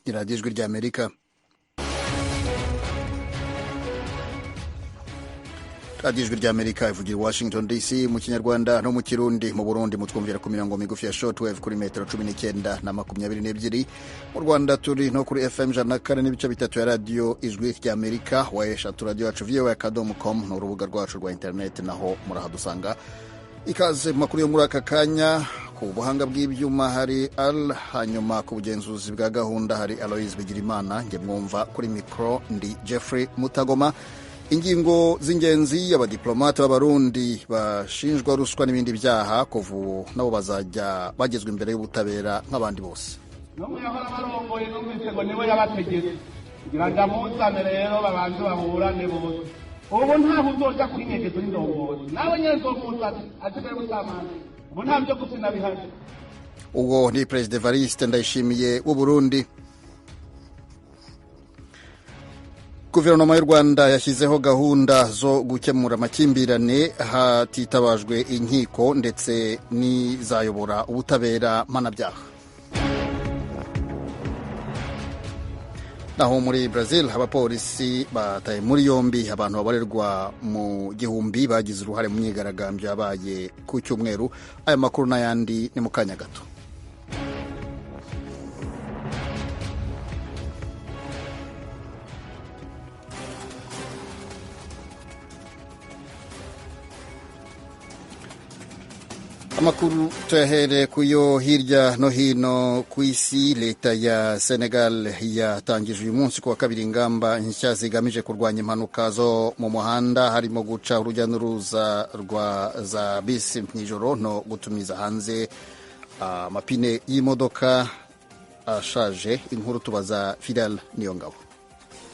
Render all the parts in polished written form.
Iyi ni radiyo Ijwi ry'Amerika. Radiyo Ijwi ry'Amerika ivugira i Washington DC mu Kinyarwanda no mu Kirundi. Mu Burundi mutwumvira ku mirongo migufi ya shortwave kuri metero 19 na 22. Mu Rwanda turi no kuri FM 104.3 ya Radiyo Ijwi ry'Amerika, wa eshatu radio yacu voa.com ni urubuga rwacu rwa internet, naho murahadusanga. Ikaze mu makuru yo muri aka kanya. Ku buhanga bw'ibyuma hari Al, hanyuma ku bugenzuzi bwa gahunda hari Aloise Bigirimana, njye mwumva kuri mikoro ndi Jeffrey Mutagoma. Ingingo z'ingenzi: abadiplomate b'Abarundi bashinjwa ruswa n'ibindi byaha kuva ubu nabo bazajya bagezwa imbere y'ubutabera nk'abandi bose. N'umwe yahora barongoye numvise ngo niwe yabategetse kugira ngo amuzane, rero babanze baburane bose. Ubu ntaho uzoja kwinyegeza indongozi, nawe nyene nzomuzana asigaye bucamanza. Ubu nta vyo gusina bihari. Ubwo ni Perezida Evariste Ndayishimiye w'u Burundi. Guverinoma y'u Rwanda yashyizeho gahunda zo gukemura amakimbirane hatitabajwe inkiko ndetse n'izayobora ubutabera mpanabyaha. Naho muri Brazil, abapolisi bataye muri yombi abantu babarirwa mu gihumbi bagize uruhare mu myigaragambyo yabaye ku cyumweru. Aya makuru n'ayandi ni mu kanya gato. Amakuru tuyahere kuyo hirya no hino ku isi. Leta ya Senegal yatangije uyu munsi ku wa kabiri ingamba nshya zigamije kurwanya impanuka zo mu muhanda, harimo guca urujya n'uruza rwa za bisi mu ijoro no gutumiza hanze amapine y'imodoka ashaje. Inkuru tubaza Fidel Niyongabo.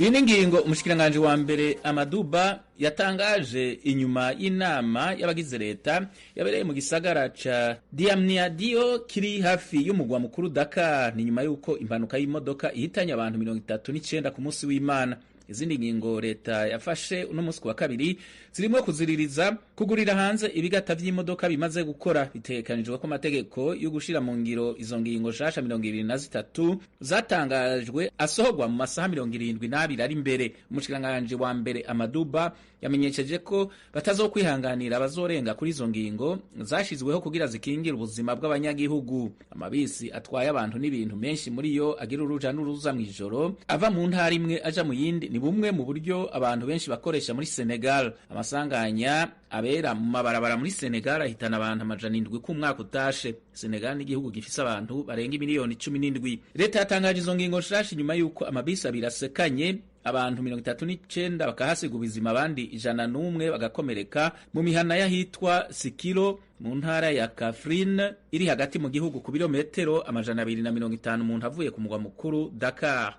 Iyi ni ngingo umushikiranganji wa mbere Amaduba yatangaje inyuma y'inama y'abagize leta yabereye mu gisagara ca Diamniadio kiri hafi y'umugwa mukuru Dakar. Ni nyuma y'uko impanuka y'imodoka ihitanye abantu 39 ku munsi w'Imana. Izindi ngingo leta yafashe uno munsi wa kabiri zirimo kuziririza kugurira hanze ibigata vy'imodoka bimaze gukora. Bitegekanijwe ko amategeko yo gushira mu ngiro izo ngingo nshasha 23 zatangajwe asohorwa mu masaha 72 ari imbere. Umushikiranganji wa mbere Amaduba yamenyesheje ko batazokwihanganira abazorenga kuri izo ngingo zashizweho kugira zikingire ubuzima bw'abanyagihugu. Amabisi atwaye abantu n'ibintu menshi muri yo agira uruja n'uruza mw'ijoro ava mu ntara imwe aja mu yindi ni bumwe mu buryo abantu benshi bakoresha muri Senegal. Amasanganya abera mu mabarabara muri Senegal ahitana abantu 700 ku mwaka utashe. Senegal ni igihugu gifise abantu barenga miliyoni 17. Leta yatangaje izo ngingo nshasha inyuma y'uko amabisi abiri asekanye, abantu 39 bakahasiga ubuzima, abandi 101 bagakomereka mu mihana y'ahitwa Sikilo mu ntara ya Kaffrine iri hagati mu gihugu ku birometero 250 umuntu avuye ku mugwa mukuru Dakar.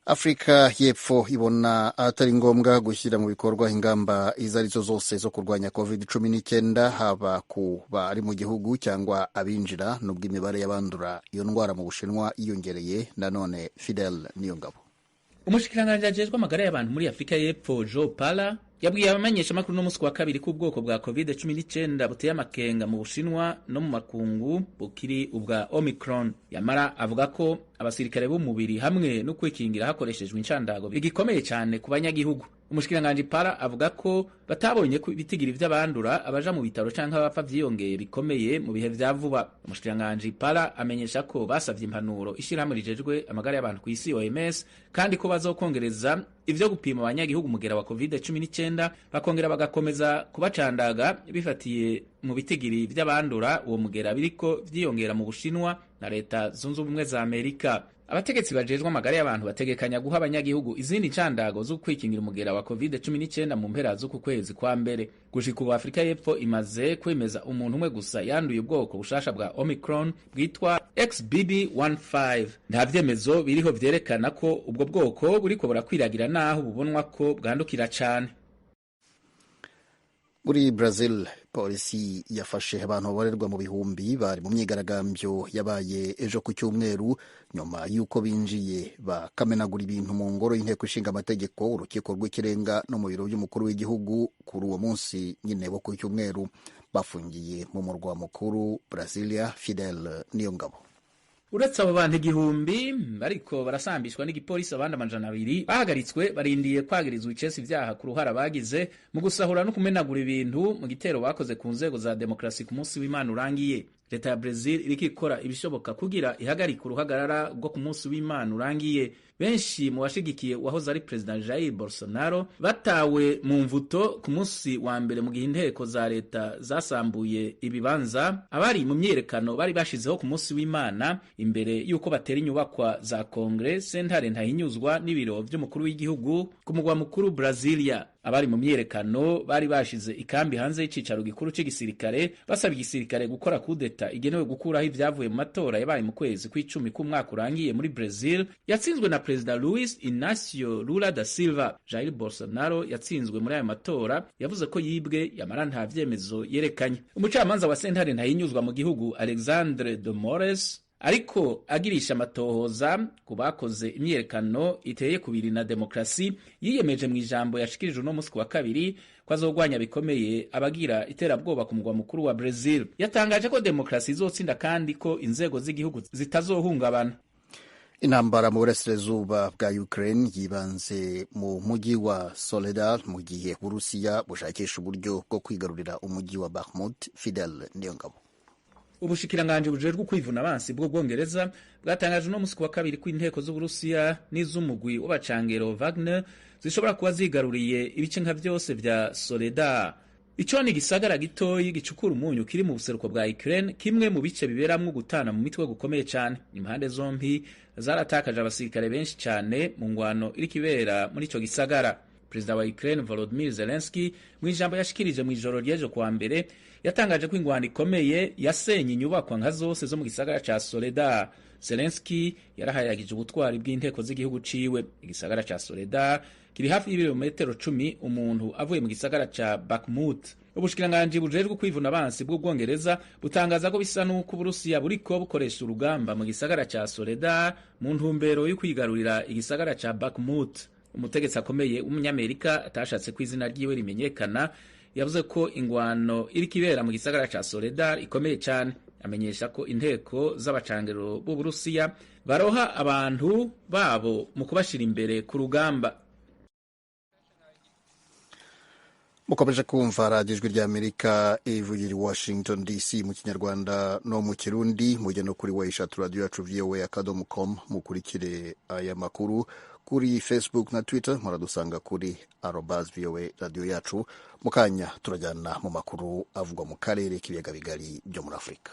Afurika y'Epfo ibona atari ngombwa gushyira mu bikorwa ingamba izo arizo zose zo kurwanya COVID-19, haba ku bari mu gihugu cyangwa abinjira, nubwo imibare y'abandura iyo ndwara mu Bushinwa yiyongereye. Nanone Fidel Niyongabo. Umushikiranganji ajejwe amagara y'abantu muri Afurika y'Epfo Joe Pala yabwiye abamenyeshamakuru no munsi wa kabiri ko ubwoko bwa COVID-19 buteye amakenga mu Bushinwa no mu makungu bukiri ubwa Omicron. Yamara avuga ko abasirikare b'umubiri hamwe no kwikingira hakoreshejwe incandago bigikomeye cyane ku banyagihugu. Umushikiranganji Pala avuga ko batabonye ko ibitigiri vy'abandura, abaja mu bitaro canke abapfa vyiyongeye bikomeye mu bihe vya vuba. Umushikiranganji Pala amenyesha ko basavye impanuro ishirahamwe rijejwe amagara y'abantu kw'isi OMS, kandi ko bazokongereza ivyo gupima abanyagihugu umugera wa COVID-19, bakongera bagakomeza kubacandaga bifatiye mu bitigiri vy'abandura uwo mugera biriko vyiyongera mu Bushinwa na Leta Zunze Ubumwe za Amerika. Abategetsi bajejwe amagara y'abantu bategekanya guha abanyagihugu izindi ncandago zo kwikingira umugera wa COVID-19 mu mpera z'uku kwezi kwa mbere. Gushika ubu Afurika y'Epfo imaze kwemeza umuntu umwe gusa yanduye ubwoko bushasha bwa Omicron bwitwa XBB.1.5. Nta vyemezo biriho vyerekana ko ubwo bwoko buriko burakwiragira naho bubonwa ko bwandukira cane. Muri Brazil, polisi yafashe abantu babarirwa mu bihumbi bari mu myigaragambyo yabaye ejo ku cyumweru, nyuma y'uko binjiye bakamenagura ibintu mu ngoro y'inteko ishinga amategeko, urukiko rw'ikirenga no mu biro by'umukuru w'igihugu kuri uwo munsi nyine wo ku cyumweru. Bafungiye mu murwa mukuru Brasilia. Fidel Niyongabo. Uretse abo bantu 1000 bariko barasambishwa n'igipolisi, abandi 200 bahagaritswe barindiye kwagirizwa icesi ivyaha ku ruhara bagize mu gusahura no kumenagura ibintu mu gitero bakoze ku nzego za demokarasi ku munsi w'Imana urangiye. Leta ya Brazil iriko ikora ibishoboka kugira ihagarike uruhagarara rwo ku munsi w'Imana urangiye. Benshi mu bashigikiye uwahoze ari Perezida Jair Bolsonaro batawe mu mvuto ku munsi wa mbere mu gihe inteko za leta zasambuye ibibanza abari mu myiyerekano bari bashizeho ku munsi w'Imana imbere y'uko batera inyubakwa za Kongre, sentare ntahinyuzwa n'ibiro vy'umukuru w'igihugu ku mugwa mukuru Brasilia. Abari mu myiyerekano bari bashize ikambi hanze y'icicaro gikuru c'igisirikare basaba igisirikare gukora kudeta igenewe gukuraho ivyavuye mu matora yabaye mu kwezi kw'icumi k'umwaka urangiye muri Brazil, yatsinzwe na Perezida Luis Inacio Lula da Silva. Jair Bolsonaro yatsinzwe muri ayo matora yavuze ko yibwe, yamara nta vyemezo yerekanye. Umucamanza wa sentare ntahinyuzwa mu gihugu Alexandre de Mores ariko agirisha amatohoza ku bakoze imyiyerekano iteye kubiri na demokrasi, yiyemeje mu ijambo yashikirije uno musi wa kabiri ko azogwanya bikomeye abagira iterabwoba ku mugwa mukuru wa Brazil. Yatangaje ko demokrasi izotsinda kandi ko inzego z'igihugu zitazohungabana. Intambara mu burasirazuba bwa Ukraine yibanze mu mujyi wa Soledar mu gihe Uburusiya bushakisha uburyo bwo kwigarurira umujyi wa Bakhmut. Fidel Niyongabo. Ubushikiranganji bujejwe kwivuna abansi bwo Bwongereza bwatangaje uno musi wa kabiri ko inteko z'Uburusiya n'iz'umugwi w'abacangero Wagner zishobora kuba zigaruriye ibice nka vyose vya Soledar. Ico ni igisagara gitoyi gicukura umunyu kiri mu buseruko bwa Ukraine, kimwe mu bice biberamwo gutana mu mitwe gukomeye cane. Impande zompi zaratakaje abasirikare benshi cane mu ngwano iriko ibera muri ico gisagara. Perezida wa Ukraine Volodymyr Zelensky mu ijambo yashikirije mu ijoro ry'ejo kuwa mbere yatangaje ko ingwano ikomeye yasenye inyubakwa nka zose zo mu gisagara ca Soledar. Zelensky yarahayagije ubutwari bw'inteko z'igihugu ciwe. Igisagara ca Soledar kiri hafi y'ibirometero 10 umuntu avuye mu gisagara ca Bakhmut. Ubushikiranganji bujejwe kwivuna abansi bw'Ubwongereza butangaza ko bisa n'uko Uburusiya buriko bukoresha urugamba mu gisagara ca Soledar mu ntumbero yo kwigarurira igisagara ca Bakhmut. Umutegetsi akomeye w'umunyamerika atashatse ko izina ryiwe rimenyekana yavuze ko ingwano iriko ibera mu gisagara ca Soledar ikomeye cane. Amenyesha ko inteko z'abacangero b'Uburusiya baroha abantu babo mu kubashira imbere ku rugamba. Mukomeje kumva radiyo Ijwi ry'Amerika ivugira i Washington DC mu Kinyarwanda no mu Kirundi. Mujye no kuri wayishatu radiyo yacu voa.com mukurikire aya makuru kuri Facebook na Twitter, muradusanga kuri @voa radiyo yacu. Mu kanya turajyana mu makuru avugwa mu karere k'ibiyaga bigari byo muri Afurika.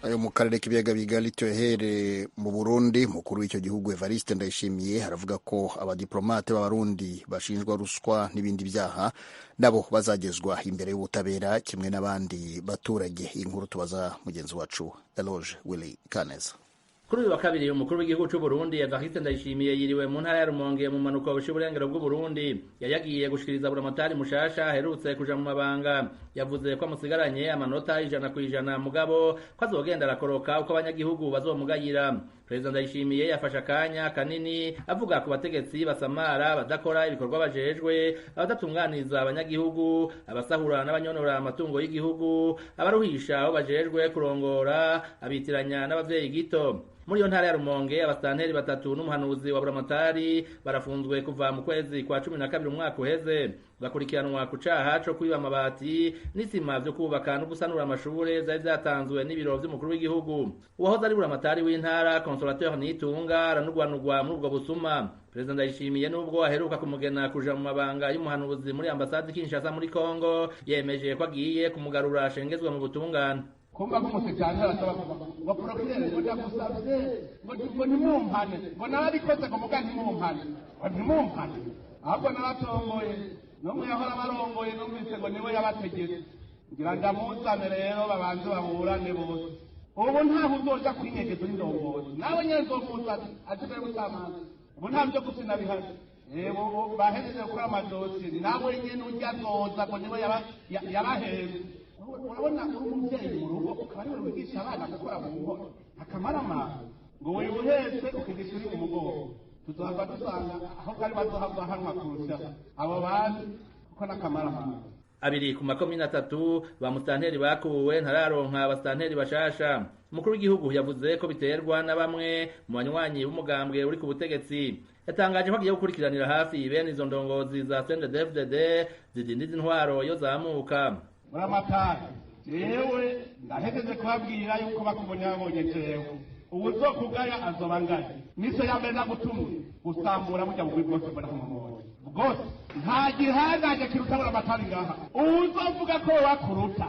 Ayo mu karere k'ibiyaga bigari tuhere mu Burundi. Mukuru w'icyo gihugu Evariste Ndayishimiye aravuga ko abadiplomate b'Abarundi bashinjwa ruswa n'ibindi byaha nabo bazagezwa imbere y'ubutabera kimwe n'abandi baturage. Inkuru tubaza mugenzi wacu Eloge Willy Kaneza. Kuri uyu wa kabiri umukuru w'igihugu c'u Burundi Evariste Ndayishimiye yiriwe mu ntara ya Rumonge mu manuko y'uburengero bw'u Burundi. Yari yagiye gushikiriza buramatari mushasha aherutse kuja mu mabanga. Yavuze ko amusigaranye amanota 100% mugabo ko azogenda arakoroka uko abanyagihugu bazomugayira. Perezida Ndayishimiye yafashe akanya kanini avuga ku bategetsi basamara badakora ibikorwa bajejwe, abadatunganiza abanyagihugu, abasahura n'abanyonora amatungo y'igihugu, abaruhisha aho bajejwe kurongora, abitiranya n'abavyeyi gito. Muri iyo ntara ya Rumonge abasitanteri batatu n'umuhanuzi wa buramatari barafunzwe kuva mu kwezi kwa 12 umwaka uheze, bakurikiranwa ku caha co kwiba amabati n'isima vyo kubaka no gusanura amashure vyari vyatanzwe n'ibiro vy'umukuru w'igihugu. Uwahoze ari buramatari w'intara Consolateur Nitunga aranugwanugwa muri ubwo busuma. Perezida Ndayishimiye nubwo aheruka kumugena kuja mu mabanga y'umuhanuzi muri ambasade Kinshasa muri Kongo, yemeje ko agiye kumugarura ashengezwe mu butungane. Kumva ko umusekirante arasaba ngo porokirere ngo ndagusabye ngo ntimumpane, ngo narabikoze ngo muga ntimumpane, ngo ntimumpane, ahubwo naratomboye n'umwe yahora abarongoye numvise ngo niwe yabategetse, ngira ndamuzane rero babanze baburane bose. Ubu ntaho uzoja kwinyegeza uri ndongozi, nawe nyene nzomuzana aje imbere y'ubucamanza. Ubu nta vyo gusina bihari. Bahejeje gukora amadosiye, nawe nyene urya azoza ngo niwe yabaheze. Urabona uri umuvyeyi mu rugo ukaba ariwe wigisha abana gukora mu nkono akamarama ngo wewe uhetse ukigisha uri umugongo. Tuzohava dusanga aho kari bazohava hanwa kurusha abo bandi kuko n'akamara. Abiri ku makomine atatu ba musitanteri bakuwe ntararonka abasitanteri bashasha. Umukuru w'igihugu yavuze ko biterwa na bamwe mu banywanyi b'umugambwe uri ku butegetsi. Yatangaje ko agiye gukurikiranira hafi bene izo ndongozi za CNDD-FDD zidindiza intwaro iyo zamuka. Buramatari, jewe ndahejeje kubabwira yuko bakubonye babonye jewe uwuzokugaya azoba ngaye. Mise ya mbere nagutumye gusambura burya bugwi bwose mbona kumubonye bwose. Nta gihangaje kiruta Buramatari ngaha. Uwuzovuga ko wakuruta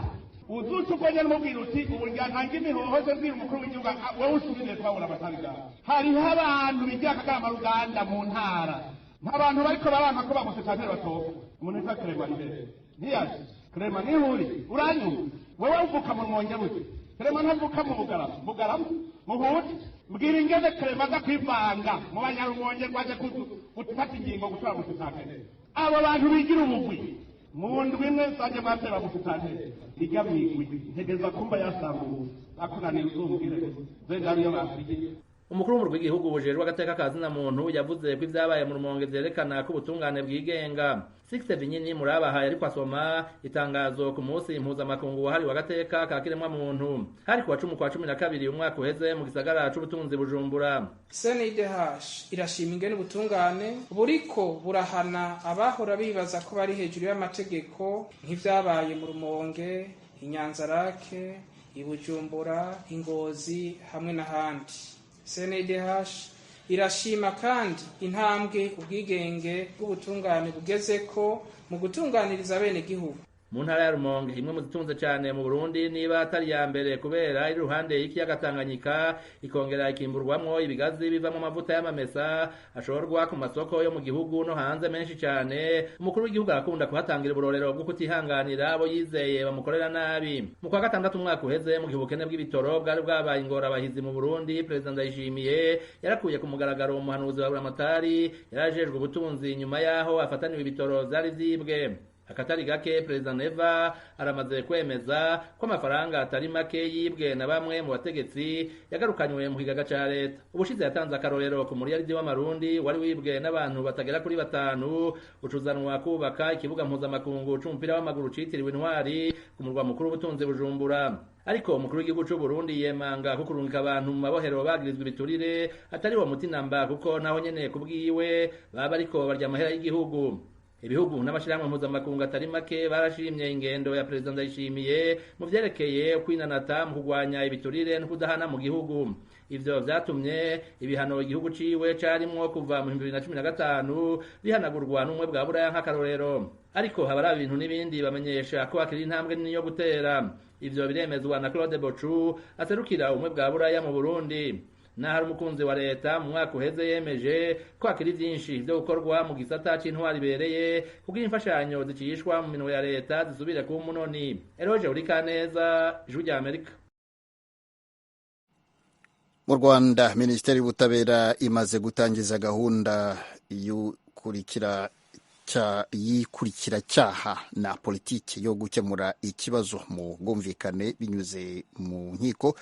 uzuca ubwo n'umubwira uti ubu ntanga imihoho ze mbwira umukuru w'igihugu wowe usubire kuba Buramatari ngaha. Hariho abantu bigira akagama ruganda mu ntara, nk'abantu bariko baranka ko bamusitanteri batoka. Umuntu witwa Clement imbere ntiyaje. Clement nihuri uranyuma wewe uvuka mu Rumonge gute? Clement ntavuka mu Bugarama, Bugarama muhuti. Mbwira ingene Clement aza kwivanga mu banyarumonge ngo aje gufata ingingo gutora musitanteri. Abo bantu bigira umugwi mu ndwi imwe nsange mwatera musitanteri ijya mwigwi ntegereza kumba yasambuwe akunanira uzumbwire zenda ariyo basigiye. Umukuru w'umurwi w'igihugu bujejwe agateka ka zina muntu yavuze ko ivyabaye mu Rumonge vyerekana ko ubutungane bwigenga. Sixte Vinyini murabahaye ariko asoma itangazo ku munsi mpuzamakungu wahariwe agateka ka kiremwa muntu. Hari kuwa 10 kwa 12 umwaka uheze mu gisagara c'ubutunzi Bujumbura. CNIDH irashima ingene ubutungane buriko burahana abahora bibaza ko bari hejuru y'amategeko nk'ivyabaye mu Rumonge, Inyanzarake, Ibujumbura, Ingozi hamwe n'ahandi. CNIDH irashima kandi intambwe ubwigenge bw'ubutungane bugezeko mu gutunganiriza bene gihugu. Mu ntara ya Rumonge imwe mu zitunze cane mu Burundi niba atari ya mbere kubera iri ruhande y'ikiyaga Tanganyika, ikongera ikimburwamwo ibigazi bivamwo amavuta y'amamesa ashorwa ku masoko yo mu gihugu no hanze menshi cane. Umukuru w'igihugu arakunda kuhatangira uburorero bwo kutihanganira abo yizeye bamukorera nabi. Mu kwa gatandatu umwaka uheze, mu gihe ubukene bw'ibitoro bwari bwabaye ingorabahizi mu Burundi, Perezida Ndayishimiye yarakuye ku mugaragaro umuhanuzi wa Buramatari yarajejwe ubutunzi nyuma yaho afataniwe ibitoro vyari vyibwe. Akatari gake Perezida Neva aramaze kwemeza ko amafaranga atari make yibwe na bamwe mu bategetsi yagarukanywe mu kigaga ca leta. Ubushize yatanze akarorero ku muriyaridi w'amarundi wari wibwe n'abantu batagera kuri 5 ucuzanwa kubaka ikibuga mpuzamakungu c'umupira w'amaguru citiriwe Intwari ku murwa mukuru w'ubutunzi Bujumbura. Ariko umukuru w'igihugu c'u Burundi yemanga ko kurungika abantu mu mabohero bagirizwa ibiturire atari wo muti namba, kuko naho nyene kubwiwe baba ariko barya amahera y'igihugu. Ibihugu n'amashirahamwe mpuzamakungu atari make barashimye ingendo ya Perezida Ndayishimiye mu vyerekeye kwinanata mu kurwanya ibiturire no kudahana mu gihugu. Ivyo vyatumye ibihano igihugu ciwe carimwo kuva mu 2015 bihanagurwa n'umwe bwa Buraya nk'akarorero. Ariko habari ibintu n'ibindi bamenyesha ko hakiri intambwe nini yo gutera. Ivyo biremezwa na Claude Bochu aserukira umwe bwa Buraya mu Burundi. Nahari umukunzi wa leta mu mwaka uheze yemeje ko hakiri vyinshi vyo gukorwa mu gisata c'intwari ibereye kugira imfashanyo zicishwa mu minwe ya leta zisubire kuba umunoni. Eroje Urikaneza, Ijwi rya Amerika. Mu Rwanda, Minisiteri y'Ubutabera imaze gutangiza gahunda y'ikurikiracyaha na politiki yo gukemura ikibazo mu bwumvikane binyuze mu nkiko.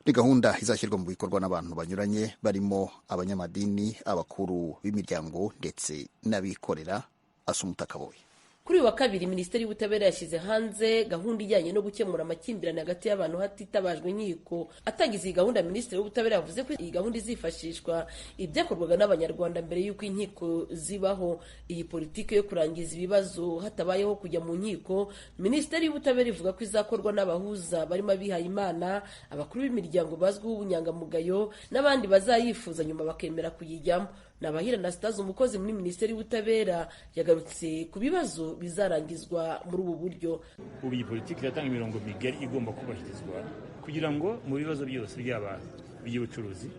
Ni gahunda izashyirwa mu bikorwa n'abantu banyuranye barimo abanyamadini, abakuru b'imiryango ndetse n'abikorera. Asumuta Kaboyi. Kuri uyu wa kabiri Minisiteri y'Ubutabera yashyize hanze gahunda ijyanye no gukemura amakimbirane hagati y'abantu hatitabajwe inkiko. Atangiza iyi gahunda, Minisitiri w'Ubutabera yavuze ko iyi gahunda izifashishwa ibyakorwaga n'Abanyarwanda mbere y'uko inkiko zibaho. Iyi politiki yo kurangiza ibibazo hatabayeho kujya mu nkiko, Minisiteri y'Ubutabera ivuga ko izakorwa n'abahuza barimo abihayimana, abakuru b'imiryango bazwiho ubunyangamugayo n'abandi bazayifuza nyuma bakemera kuyijyamo. Nabahira Anastase, umukozi muri Minisiteri y'Ubutabera, yagarutse ku bibazo bizarangizwa muri ubu buryo. Ubu iyi politiki iratanga imirongo migari igomba kubahirizwa kugira ngo mu bibazo byose byaba iby'ubucuruzi,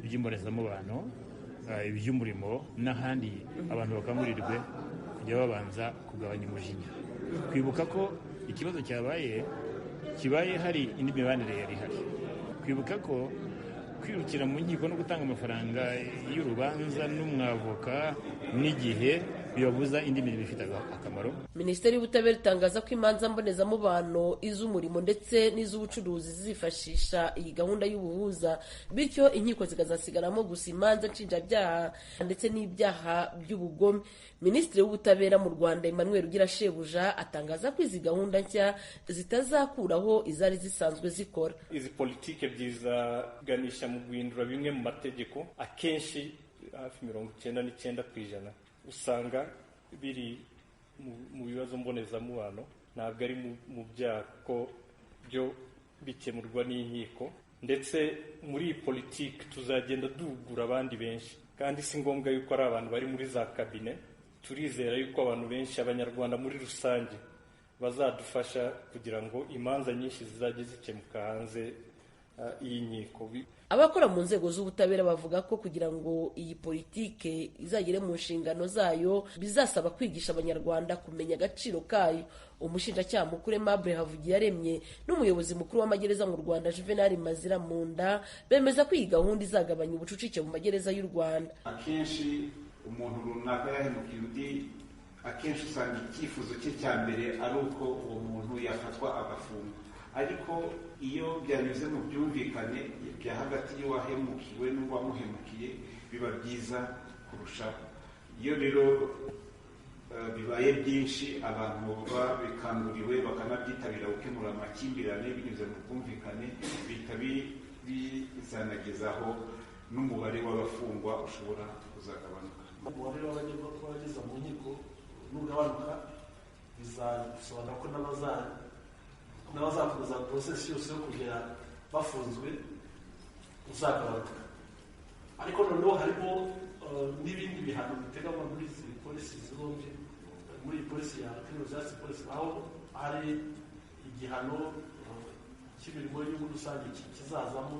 iby'imbonezamubano, iby'umurimo n'ahandi, abantu bakangurirwe kujya babanza kugabanya umujinya, kwibuka ko ikibazo cyabaye kibaye hari indi mibanire yari ihari, kwibuka ko kwirukira mu nkiko no gutanga amafaranga y'urubanza n'umwavoka n'igihe bibabuza indi mirimo ifite akamaro. Minisiteri y'Ubutabera itangaza ko imanza mbonezamubano, iz'umurimo ndetse n'iz'ubucuruzi zizifashisha iyi gahunda y'ubuhuza, bityo inkiko zikazasigaramo gusa imanza nshinjabyaha ndetse n'ibyaha by'ubugome. Minisitiri w'Ubutabera mu Rwanda Emmanuel Ugirashebuja atangaza ko izi gahunda nshya zitazakuraho izari zisanzwe zikora. Izi politike byizaganisha mu guhindura bimwe mu mategeko, akenshi hafi 99% usanga biri mu bibazo mbonezamubano, ntabwo ari mu byaha kuko byo bikemurwa n'inkiko. Ndetse muri iyi politiki tuzagenda duhugura abandi benshi, kandi si ngombwa yuko ari abantu bari muri za kabine. Turizera yuko abantu benshi, Abanyarwanda muri rusange, bazadufasha kugira ngo imanza nyinshi zizajye zikemuka hanze y'inkiko. Abakora mu nzego z'ubutabera bavuga ko kugira ngo iyi politike izagere mu nshingano zayo bizasaba kwigisha Abanyarwanda kumenya agaciro kayo. Umushinjacyaha mukuru Aimable Havugiyaremye n'umuyobozi mukuru w'amagereza mu Rwanda Juvenal Maziramunda bemeza ko iyi gahunda izagabanya ubucucike mu magereza y'u Rwanda. Akenshi umuntu runaka yahemukiye undi, akenshi usanga icyifuzo cye cya mbere ari uko uwo muntu yafatwa agafungwa. Ariko iyo byanyuze mu byumvikane bya hagati y'uwahemukiwe n'uwamuhemukiye biba byiza kurushaho. Iyo rero bibaye byinshi, abantu babikanguriwe bakanabyitabira gukemura amakimbirane binyuze mu bwumvikane, bihita bizanagezaho n'umubare w'abafungwa ushobora kuzagabanuka. Umubare w'abageza mu nkiko nugabanuka bizasobanura ko n'abazakomeza porosesi yose yo kugera bafunzwe uzagabanuka. Ariko noneho harimo n'ibindi bihano biteganywa muri izi polisi zombi, muri iyi polisi ya criminal justice policy, aho hari igihano cy'imirimo y'inyungu rusange kizazamo.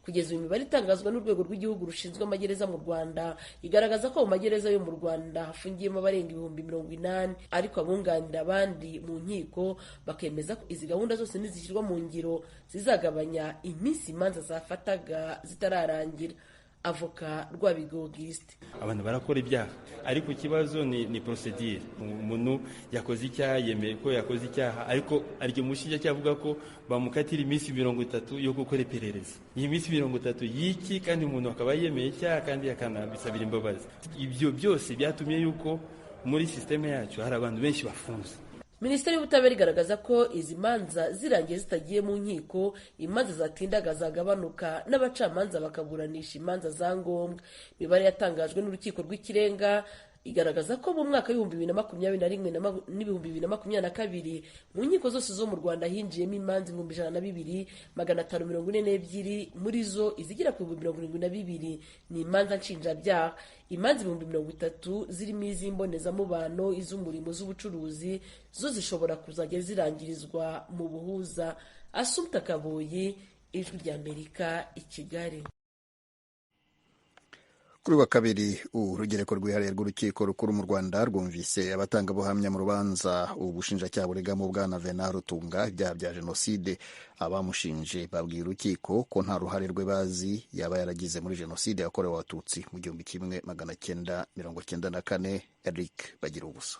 Kugeza uyu, imibare itangazwa n'urwego rw'igihugu rushinzwe amagereza mu Rwanda igaragaza ko mu magereza yo mu Rwanda hafungiyemo abarenga 80,000, ariko abunganira abandi mu nkiko bakemeza ko izi gahunda zose nizishyirwa mu ngiro zizagabanya iminsi imanza zafataga zitararangira. Avoka Rwabigo Auguste: Abantu barakora ibyaha, ariko ikibazo ni procedure. Umuntu yakoze icyaha, yemeye ko yakoze icyaha, ariko aryo umushinjacyaha avuga ko bamukatira iminsi 30 yo gukora iperereza. Iyi minsi 30 y'iki, kandi umuntu akaba yemeye icyaha kandi akanabisabira imbabazi? Ibyo byose byatumye yuko muri systeme yacu hari abantu benshi bafunze. Minisiteri y'Ubutabera igaragaza ko izi manza zirangiye zitagiye mu nkiko, imanza zatindaga zagabanuka n'abacamanza bakaburanisha imanza za ngombwa. Imibare yatangajwe n'Urukiko rw'Ikirenga igaragaza ko mu mwaka w'2021 n'2022 mu nkiko zose zo mu Rwanda hinjiyemo imanza 102,542, muri zo izigera ku 72,000 ni imanza nshinjabyaha. Imanza 30,000 zirimo iz'imbonezamubano, iz'umurimo, z'ubucuruzi zo zishobora kuzajya zirangirizwa mu buhuza. Assumpta Kaboyi, Ijwi ry'Amerika, i Kigali. Kuri wa kabiri, urugereko rwihariye rw'Urukiko Rukuru mu Rwanda rwumvise abatangabuhamya mu rubanza ubushinjacyaha buregamo bwana Venant Rutunga ibyaha bya jenoside. Abamushinje babwiye urukiko ko nta ruhare rwe bazi yaba yaragize muri jenoside yakorewe Abatutsi mu 1994. Eric Bagira ubusa.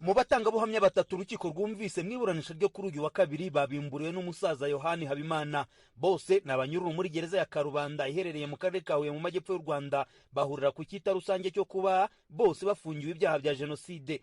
Mu batangabuhamya batatu urukiko rwumvise mu iburanisha ryo kuri uyu wa kabiri, babimburiwe n'umusaza Yohani Habimana. Bose ni abanyururu muri gereza ya Karubanda iherereye mu karere ka Huye mu majyepfo y'u Rwanda. Bahurira ku cyita rusange cyo kuba bose bafungiwe ibyaha bya jenoside.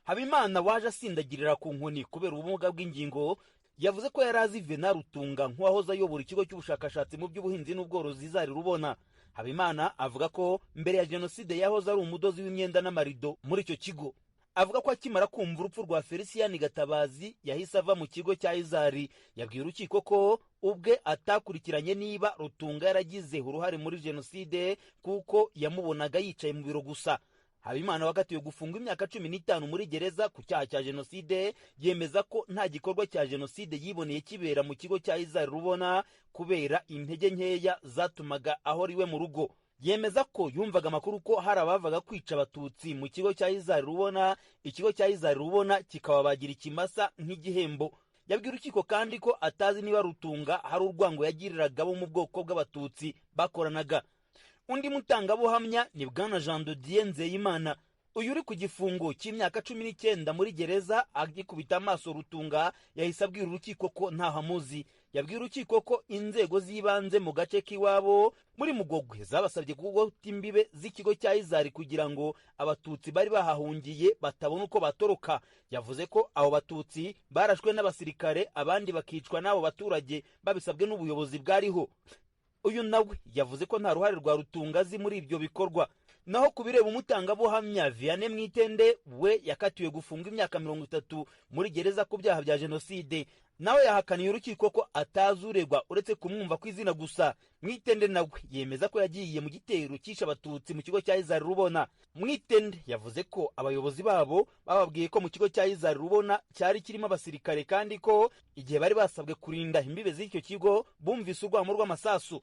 Habimana waje asindagirira ku nkoni kubera ubumuga bw'ingingo, yavuze ko yari azi Venant Rutunga nk'uwahoze ayobora ikigo cy'ubushakashatsi mu by'ubuhinzi n'ubworozi IZARI Rubona. Habimana avuga ko mbere ya jenoside yahoze ari umudozi w'imyenda n'amarido muri icyo kigo. Avuga ko akimara kumva urupfu rwa Felicien Gatabazi yahise ava mu kigo cya IZARI. Yabwiye urukiko ko ubwe atakurikiranye niba Rutunga yaragize uruhare muri jenoside, kuko yamubonaga yicaye mu biro gusa. Habimana wakatiwe gufungwa imyaka 15 muri gereza ku cyaha cya jenoside, yemeza ko nta gikorwa cya jenoside yiboneye kibera mu kigo cya IZARI Rubona kubera intege nkeya zatumaga ahora iwe mu rugo. Yemeza ko yumvaga amakuru ko hari abavaga kwica Abatutsi mu kigo cya IZARI Rubona, ikigo cya IZARI Rubona kikababagira ikimasa nk'igihembo. Yabwiye urukiko kandi ko atazi niba Rutunga hari urwango yagiriraga bo mu bwoko bw'Abatutsi bakoranaga. Undi mutangabuhamya ni bwana Jean de Dieu Nzeyimana. Uyu uri ku gifungo cy'imyaka 19 muri gereza agikubita amaso Rutunga yahise abwira urukiko ko ntaho amuzi. Yabwiye urukiko ko inzego z'ibanze mu gace k'iwabo muri Mugogwe zabasabye kugota imbibe z'ikigo cya Izari kugira ngo abatutsi bari bahahungiye batabona uko batoroka. Yavuze ko abo batutsi barashwe n'abasirikare, abandi bakicwa n'abo baturage babisabwe n'ubuyobozi bwariho. Uyu nawe yavuze ko nta ruhare rwa Rutunga azi muri ibyo bikorwa. Naho ku bireba umutangabuhamya Vianney Mwitende, we yakatiwe gufunga imyaka 30 muri gereza ku byaha bya jenoside. Nawe yahakaniye urukiko ko atazi uregwa uretse kumwumva ku izina gusa. Mwitende nawe yemeza ko yagiye mu gitero cyishe abatutsi mu kigo cya Izari Rubona. Mwitende yavuze ko abayobozi babo bababwiye ko mu kigo cya Izari Rubona cyari kirimo abasirikare, kandi ko igihe bari basabwe kurinda imbibe z'icyo kigo bumvise urwamo rw'amasasu.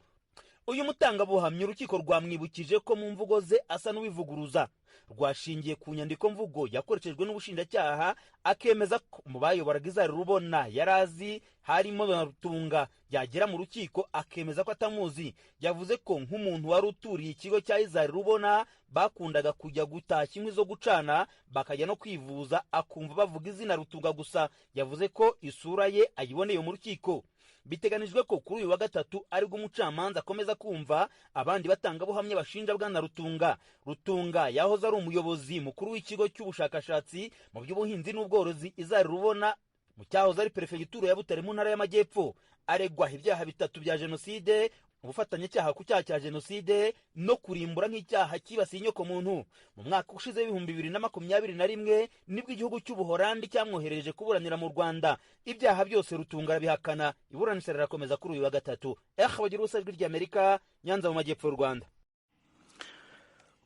Uyu mutangabuhamya urukiko rwamwibukije ko mu mvugo ze asa n'uwivuguruza. Rwashingiye ku nyandiko mvugo yakoreshejwe n'ubushinjacyaha, akemeza ko mu bayoboraga Izari Rubona yari azi harimo na Rutunga. Yagera mu rukiko akemeza ko atamuzi. Yavuze ko nk'umuntu wari uturiye ikigo cya Izari Rubona bakundaga kujya gutashya inkwi zo gucana, bakajya no kwivuza, akumva bavuga izina Rutunga gusa. Yavuze ko isura ye ayiboneye mu rukiko. Biteganijwe ko kuri uyu wa gatatu aribwo umucamanza akomeza kumva abandi batangabuhamya bashinja bwana Rutunga. Rutunga yahoze ari umuyobozi mukuru w'ikigo cy'ubushakashatsi mu by'ubuhinzi n'ubworozi Izari Rubona mu cyahoze ari perefegitura ya Butare mu ntara y'Amajyepfo. Aregwa ibyaha 3 bya jenoside, ubufatanyacyaha ku cyaha cya jenoside no kurimbura nk'icyaha cyibasiye inyokomuntu. Mu mwaka ushize 2021 nibwo igihugu cy'Ubuholandi cyamwohereje kuburanira mu Rwanda. Ibyaha byose Rutunga arabihakana. Iburanisha rirakomeza kuri uyu wa gatatu. Bagira ubusa, Ijwi ry'Amerika, Nyanza mu majyepfo y'u Rwanda.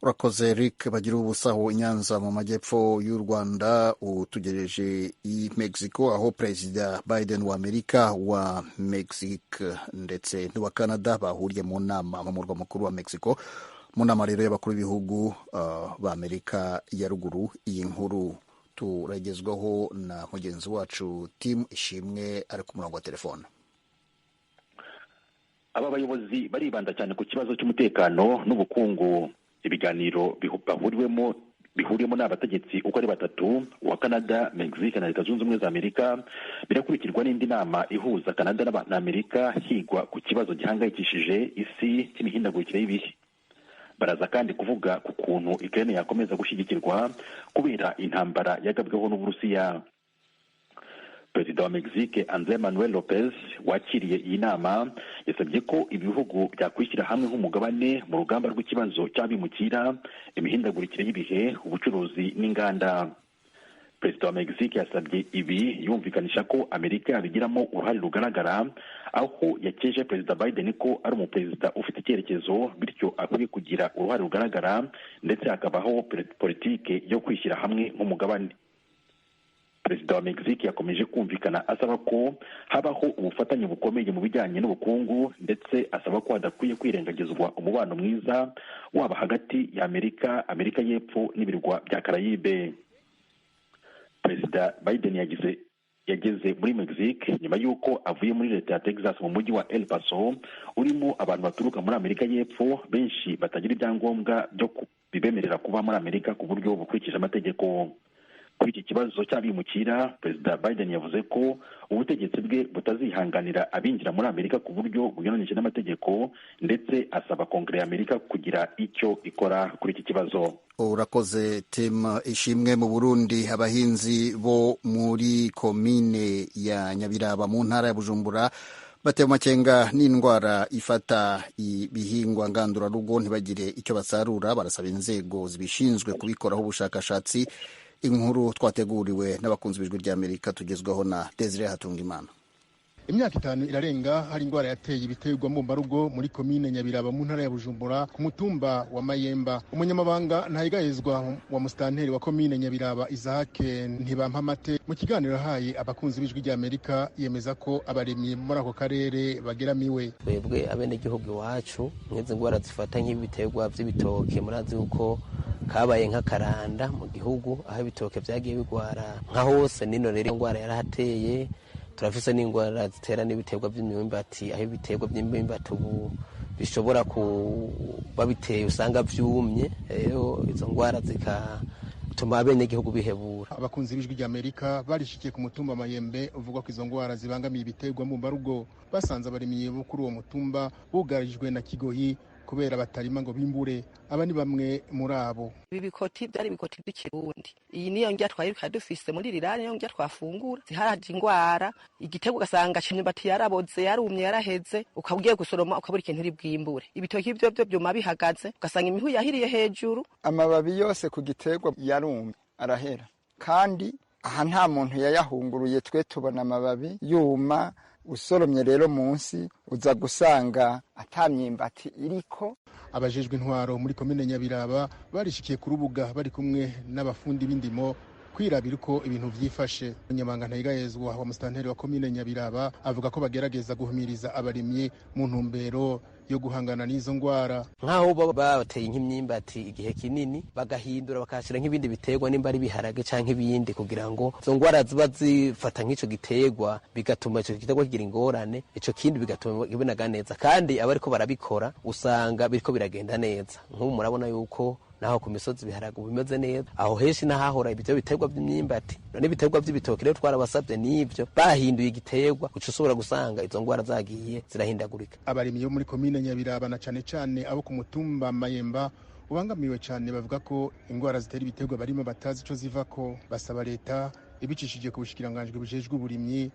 Urakoze Eric Bagira ubusaho Nyanza mu majyepfo y'u Rwanda. Utugereje i Mexico aho Perezida Biden wa Amerika, wa Mexique ndetse n'uwa Canada bahuriye mu nama mu murwa mukuru wa Mexico, mu nama rero y'abakuru b'ibihugu ba Amerika ya ruguru. Iyi nkuru turagezwaho na mugenzi wacu Tim Ishimwe ari ku murongo wa telefone. Aba bayobozi baribanda cyane ku kibazo cy'umutekano n'ubukungu. Ibiganiro bihuriwemo n'abategetsi uko ari batatu, uwa Canada, Mexique na Leta Zunze Ubumwe za Amerika, birakurikirwa n'indi nama ihuza Canada na Amerika higwa ku kibazo gihangayikishije isi cy'imihindagurikire y'ibihe. Baraza kandi kuvuga ku kuntu Ukraine yakomeza gushyigikirwa kubera intambara yagabweho n'Uburusiya. Perezida wa Mexique André Manuel Lopez wakiriye iyi nama yasabye ko ibihugu byakwishyira hamwe nk'umugabane mu rugamba rw'ikibazo cy'abimukira, imihindagurikire y'ibihe, ubucuruzi n'inganda. Perezida wa Mexique yasabye ibi yumvikanisha ko Amerika yabigiramo uruhare rugaragara, aho yakeje Perezida Biden ko ari umuperezida ufite icyerekezo, bityo akwiye kugira uruhare rugaragara ndetse hakabaho politike yo kwishyira hamwe nk'umugabane. Perezida wa Mexique yakomeje kumvikana asaba ko habaho ubufatanye bukomeye mu bijyanye n'ubukungu, ndetse asaba ko hadakwiye kwirengagizwa umubano mwiza waba hagati ya Amerika, Amerika y'Epfo n'ibirwa bya Karayibe. Perezida Biden yageze muri Mexique nyuma y'uko avuye muri leta ya Texas mu mujyi wa El Paso urimo abantu baturuka muri Amerika y'Epfo benshi batagira ibyangombwa byo bibemerera kuba muri Amerika ku buryo bukurikije amategeko. Kuri iki kibazo cy'abimukira, Perezida Biden yavuze ko ubutegetsi bwe butazihanganira abinjira muri Amerika ku buryo bunyuranyije n'amategeko, ndetse asaba Kongere ya Amerika kugira icyo ikora kuri iki kibazo. Urakoze Tim Ishimwe. Mu Burundi, abahinzi bo muri komine ya Nyabiraba mu ntara ya Bujumbura batewe amakenga n'indwara ifata ibihingwa ngandurarugo ntibagire icyo basarura. Barasaba inzego zibishinzwe kubikoraho ubushakashatsi. Inkuru twateguriwe n'abakunzi b'Ijwi ry'Amerika tugezwaho na Desire Hatungimana. Imyaka 5 irarenga hari indwara yateye ibiterwa mbumbarugo muri komine Nyabiraba mu ntara ya Bujumbura ku mutumba wa Mayemba. Umunyamabanga ntayigayezwa wa musitanteri wa komine Nyabiraba Isaac Ntibampamate mu kiganiro yahaye abakunzi b'Ijwi ry'Amerika yemeza ko abaremyi muri ako karere bageramiwe. Twebwe abenegihugu iwacu nk'izi ndwara zifata nk'ibiterwa by'ibitoke, murazi uko kabaye nk'akaranda mu gihugu aho ibitoke byagiye bigwara nka hose, nino rero indwara yarahateye. Turafise n'ingwara zitera n'ibiterwa by'imyumbati, aho ibiterwa by'imyumbati ubu bishobora kuba biteye usanga vyumye, rero izo ngwara Bituma abenegihugu bihebura. Abakunzi b'Ijwi ry'Amerika barishikiye ku mutumba Mayembe uvuga ko izo ngwara zibangamiye ibiterwa mbumbarugo. Basanze abarimyi bo kuri uwo mutumba bugarijwe na kigoyi kubera batarima ngo bimbure. Aba ni bamwe muri abo. Ibi bikoti byari ibikoti by'ikirundi. Iyi niyo ndya twayiruka dufise muri rirani, niyo ndya twafungura. Ziharaje ingwara, igitego ugasanga imyumbati yaraboze, yarumye, yaraheze, ukaba ugiye gusoroma ukabura ikintu uri bwimbure. Ibitoki byo byo byuma bihagaze, ugasanga imihu yahiriye hejuru. Amababi yose ku giterwa yarumye arahera, kandi aha nta muntu yayahunguruye, twe tubona amababi yuma. Usoromye rero munsi uza gusanga ata myimbati iriko. Abajejwe intwaro muri komine Nyabiraba barishikiye ku rubuga bari kumwe n'abafundi b'indimo kwirabira uko ibintu vyifashe. Umunyamabanga Ntayigayezwa wa musitanteri wa komine Nyabiraba avuga ko bagerageza guhimiriza abarimyi mu ntumbero yo guhangana n'izo ngwara. Nk'aho baba bateye nk'imyimbati igihe kinini, bagahindura bakahashira nk'ibindi biterwa, nimba ari ibiharage canke ibindi, kugira ngo izo ngwara ziba zifata nk'ico giterwa, bigatuma ico giterwa kigira ingorane, ico kindi bigatuma kibonaga neza. Kandi abariko barabikora usanga biriko biragenda neza. Nk'ubu murabona yuko naho ku misozi ibiharage bimeze neza, aho henshi n'ahahora ibyo biterwa by'imyimbati none ibiterwa by'ibitoki rero twarabasabye n'ibyo bahinduye igiterwa, uca ushobora gusanga izo ngwara zagiye zirahindagurika. Abarimyi bo muri komine Nyabiraba na cane cane abo ku mutumba Mayemba ubangamiwe cane bavuga ko ingwara zitera ibiterwa barimo batazi ico zivako. Basaba leta ibicishije ku bushikiranganji bujejwe uburimyi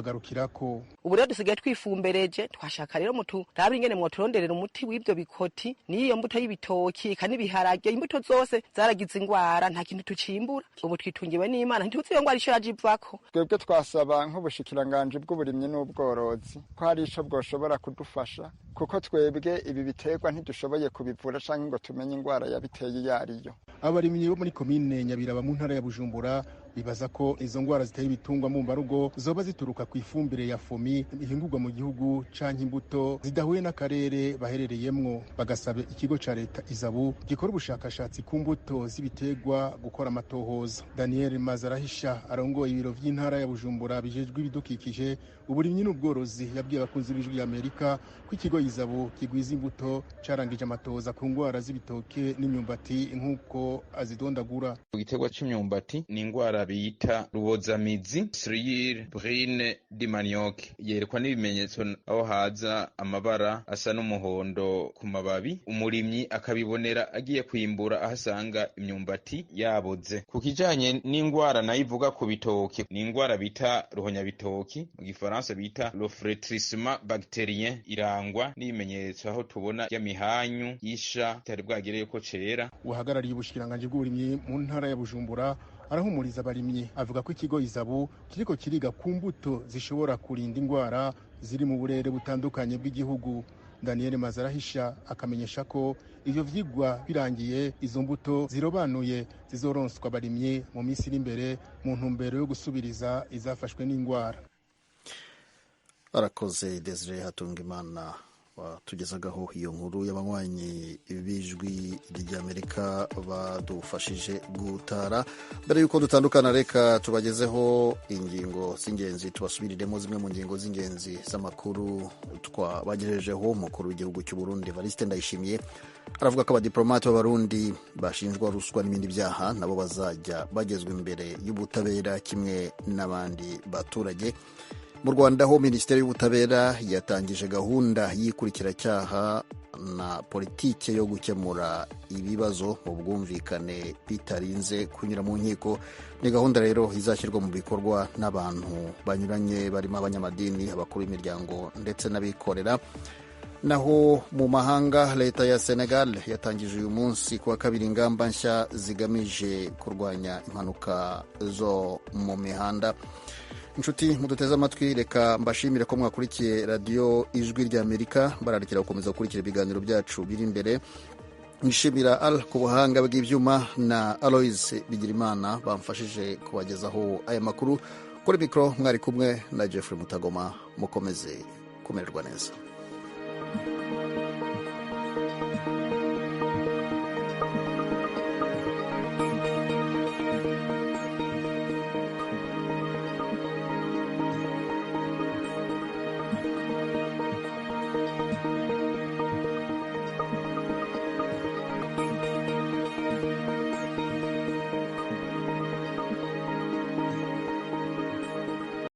kubagarukirako. Ubu rero dusigaye twifumbereje, twashaka rero muturabe ingene mwoturonderera umuti w'ivyo bikoti n'iyo mbuto y'ibitoki eka n'ibiharage. Imbuto zose zaragize ingwara, nta kintu tucimbura. Ubu twitungiwe n'Imana, ntituzi iyo ngwara ico yaje ivako. Twebwe twasaba nk'ubushikiranganji bw'uburimyi n'ubworozi ko hari ico bwoshobora kudufasha, kuko twebwe ibi biterwa ntidushoboye kubivura canke ngo tumenye ingwara yabiteye iyo ariyo. Abarimyi bo muri komine Nyabiraba mu ntara ya Bujumbura bibaza ko izo ngwara zitera ibitungwa mbumbarugo zoba zituruka ku ifumbire ya fomi ihingurwa mu gihugu canke imbuto zidahuye n'akarere baherereyemwo. Bagasaba ikigo ca leta Izabu gikora ubushakashatsi ku mbuto z'ibiterwa gukora amatohoza. Daniel Mazarahisha arongoye ibiro vy'intara ya Bujumbura bijejwe ibidukikije, uburimyi n'ubworozi, yabwiye abakunzi b'Ijwi ry'Amerika ko ikigo Izabu kigwiza imbuto carangije amatohoza ku ngwara z'ibitoke n'imyumbati nk'uko azidondagura. Igiterwa c'imyumbati ni ingwara bita rubozamizi sriyire brine di manioc, yerekwa n'ibimenyetso aho haza amabara asa n'umuhondo ku mababi, umurimyi akabibonera agiye kwimbura aho asanga imyumbati yaboze. Ku kijanye n'ingwara nayo ivuga ku bitoki, ni ingwara bita ruhonyabitoki, mu gifaransa bita le flétrissement bactérien, irangwa n'ibimenyetso aho tubona y'amihanyu isha itari bwagere yuko cera. Uhagarariye ubushikiranganji bw'uburimyi mu ntara ya Bujumbura arahumuriza abarimyi, avuga ko ikigo Izabu kiriko kiriga ku mbuto zishobora kurinda ingwara ziri mu burere butandukanye bw'igihugu. Daniel Mazarahisha akamenyesha ko ivyo vyigwa birangiye izo mbuto zirobanuye zizoronswa abarimyi mu minsi iri imbere mu ntumbero yo gusubiriza izafashwe n'ingwara. Arakoze Desire Hatungimana watugezagaho iyo nkuru y'abanywanyi b'Ijwi ry'Amerika badufashije gutara. Mbere y'uko dutandukana, reka tubagezeho ingingo z'ingenzi, tubasubiriremo zimwe mu ngingo z'ingenzi z'amakuru twabagejejeho. Umukuru w'igihugu cy'u Burundi Evariste Ndayishimiye aravuga ko abadiplomate b'Abarundi bashinjwa ruswa n'ibindi byaha nabo bazajya bagezwa imbere y'ubutabera kimwe n'abandi baturage. Mu Rwanda ho Minisiteri y'Ubutabera yatangije gahunda y'ikurikiracyaha na politike yo gukemura ibibazo mu bwumvikane bitarinze kunyura mu nkiko. Ni gahunda rero izashyirwa mu bikorwa n'abantu banyuranye barimo abanyamadini, abakuru b'imiryango ndetse n'abikorera. Naho mu mahanga, leta ya Senegal yatangije uyu munsi kuwa kabiri ingamba nshya zigamije kurwanya impanuka zo mu mihanda. Inshuti muduteze amatwi, reka mbashimire ko mwakurikiye radiyo Ijwi ry'Amerika. Bararikira gukomeza gukurikira ibiganiro byacu biri imbere. Nshimira Al ku buhanga bw'ibyuma na Aloise Bigirimana bamfashije kubagezaho aya makuru. Kuri mikoro mwari kumwe na Jeffrey Mutagoma. Mukomeze kumererwa neza.